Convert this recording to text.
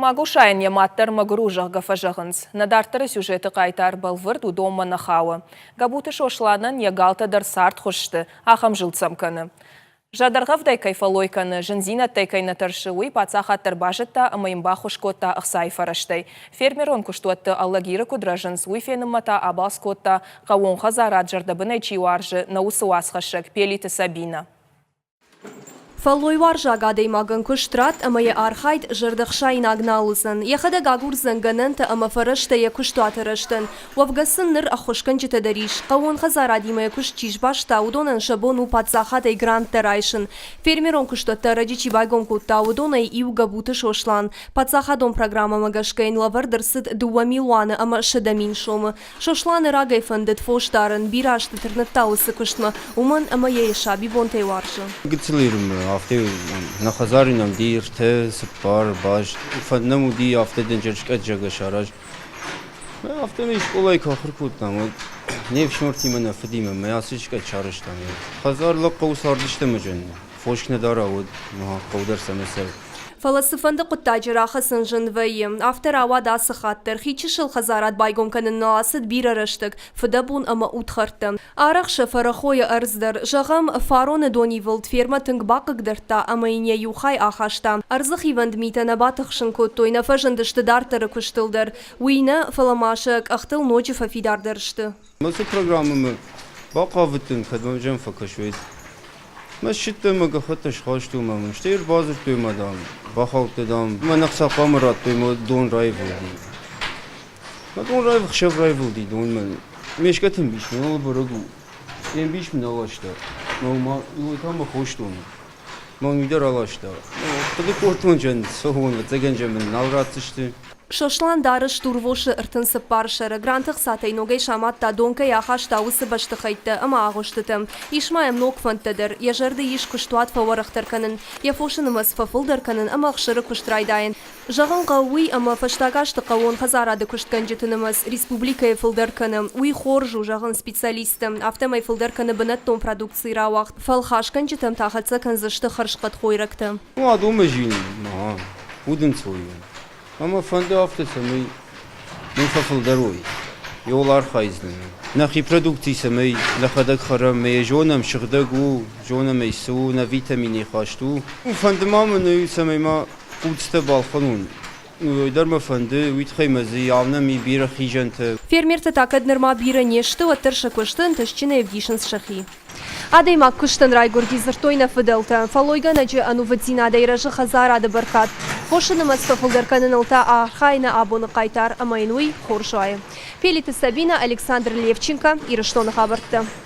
Магусайӕн йӕ мад дӕр мӕгуыр у, зӕгъгӕ, фӕзӕгъынц. Нӕ дарддӕры сюжеты хъайтар бӕлвырд уыдонмӕ нӕ хауы. Гӕбуты Сосланӕн йӕ галтӕ дӕр цардхуыз сты, ахӕм зылд сӕм кӕны. Зӕдӕргъӕвдӕй кӕй фӕллой кӕны, зындзинӕдтӕй кӕй нӕ тӕрсы, уый паддзахад дӕр базыдта ӕмӕ йын баххуыс кодта ӕхцайы фӕрӕзтӕй. Фермерон куыстуӕтты Алагиры куыд рӕзынц, уый фенынмӕ та абалц кодта, хъӕууон хӕдзарад зӕрдӕбынӕй чи уарзы, нӕ уыцы уацхӕссӕг Пелиты Сабинӕ. Фӕллойуарзаг адӕймагӕн куыст ратт ӕмӕ йӕ архайд зӕрдӕхсаинаг нал уыдзӕн. Йӕхӕдӕг агурдзӕн гӕнӕнтӕ ӕмӕ фӕрӕзтӕ йӕ куыстуаты рӕзтӕн. Уӕвгӕ сын ныр ӕххуысгӕнджытӕ дӕр ис. Хъӕууон хӕдзарадимӕ йӕ куыст чи сбаста, уыдонӕн сӕ бон у паддзахадӕй гранттӕ райсын. Фермерон куыстуӕттӕ ӕрӕджы чи байгом кодта, уыдонӕй иу Гӕбуты Сослан. Паддзахадон программӕмӕ гӕсгӕ йын лӕвӕрд ӕрцыд 2 милуаны ӕмӕ 100 000 сомы. Сосланы рагӕй фӕндыд фос дарын, бирӕ азты тырныдта уыцы куыстмӕ, уымӕн ӕмӕ йӕ йӕ сабибонтӕй уарзы. Гыццыл Ирмӕ афтӕ нӕ хӕдзары нӕм уыди ӕртӕ, цыппар баст. Фӕнд нӕм уыди афтӕ дынджыр скъӕт-зӕгъгӕ сараз. Афтӕмӕй скъолайы куы ахуыр кодтам, уӕд не фсымӕртимӕ, нӕ фыдимӕ мӕ ацы скъӕт сарӕзтам. Хӕдзар лӕг хъӕуы цардыстӕм ӕзӕн. Фос куы нӕ дара, уӕд ма хъӕу дӕр цӕмӕ цӕуы. Фӕлӕ цыфӕнды хъуыддаджы рахӕцын зын вӕййы. Афтӕ рауад ацы хатт дӕр. Хи чысыл хӕдзарад байгом кӕныныл ацыд бирӕ рӕстӕг, фыдӕбон ӕмӕ удхӕрттӕ. Арӕх сӕ фӕрӕхойы ӕрдз дӕр. Зӕгъӕм, фароны донивылд фермӕ тынг бахъыгдардта ӕмӕ йын йӕ иу хай ахаста. Ӕрдзы хивӕнд митӕ нӕ батыхсын кодтой, нӕ фӕзындысты дарддӕры куыстыл дӕр. Уый нӕ, фӕлӕ ма сӕ къӕхтыл ноджы фӕфидардӕр сты. Ацы программӕмӕ бахъавыдтӕн, кӕд мӕм зиан фӕкӕсуид. Мӕ ссыдтӕн мӕ гӕххӕттӕ схастой ӕмӕ мын стӕй ӕрбадзырдтой ӕмӕ, дам, бахаудтӕ, дам, мӕн ӕхца хъуамӕ радтой ӕмӕ дон раивылди. Мӕ дон раив ӕхсӕв раивылди дон мӕн. Ме скъӕты ӕмбис мын нал бӕрӕг у. Йе мбис мын аласта. Мӕ ма уый та мӕ хосдон. Мӕ уый дӕр аласта. Хъуыды кодтон, зӕн цӕуон, ӕвӕццӕгӕн зӕн мын нал ратдзысты. Сослан дары стурвосы 34 сӕры. Гранты хцатӕй ногӕй самадта, дон кӕй ахаста, уыцы бӕстыхӕйттӕ ӕмӕ агъуыстытӕ. Ис ма йӕм ног фӕндтӕ дӕр. Йӕ зӕрды ис куыстуат фӕуӕрӕхдӕр кӕнын, йӕ фосы нымӕц фӕфылдӕр кӕнын ӕмӕ ӕхсыры куыст райдайын. Зӕгъын хъӕуы уый, ӕмӕ фӕстаг азты хъӕууон хӕдзарады куыстгӕнджыты нымӕц республикӕйы фылдӕр кӕны. Уый хорз у, зӕгъынц специалисттӕ. Афтӕмӕй фылдӕр кӕны бынӕттон продукцийы рауагъд. Фӕлхасгӕнджытӕм та хӕццӕ кӕндзысты хӕрзхъӕд хойрӕгтӕ. Ну, адонмӕ зилын, удӕнцой у. Ӕмӕ фӕнды афтӕ, цӕмӕй нын фӕфылдӕр уой. Иуыл архайдзынӕн. Нӕхи продукци цӕмӕй нӕхӕдӕг хӕрӕм, ӕмӕ йӕ зонӕм, сыгъдӕг у, зонӕм ӕй цы у, нӕ витаминӕй хаст у. Фӕнды ма мын уый, цӕмӕй ма хъуццытӕ балхӕнон. Уый дӕр мӕ фӕнды, уый тыххӕй мӕ дзы явнӕм и бирӕ хизӕнтӕ. Фермертӕ та кӕд нырма бирӕ не сты, уӕддӕр сӕ куысты ӕнтыстджынӕй ӕвдисынц сӕхи. Адӕймаг куыстӕн райгуырди, дзырдтой нӕ фыдӕлтӕ. Фӕллойгӕнӕджы ӕнувыддзинадӕй рӕзы хӕдзарады бӕркад. Фосы нымӕц фӕфылдӕр кӕныныл та архайы нӕ абоны хъайтар ӕмӕ йын уый хорз уайы. Пелиты Сабинӕ, Александр Левченко, Ирыстоны хабӕрттӕ.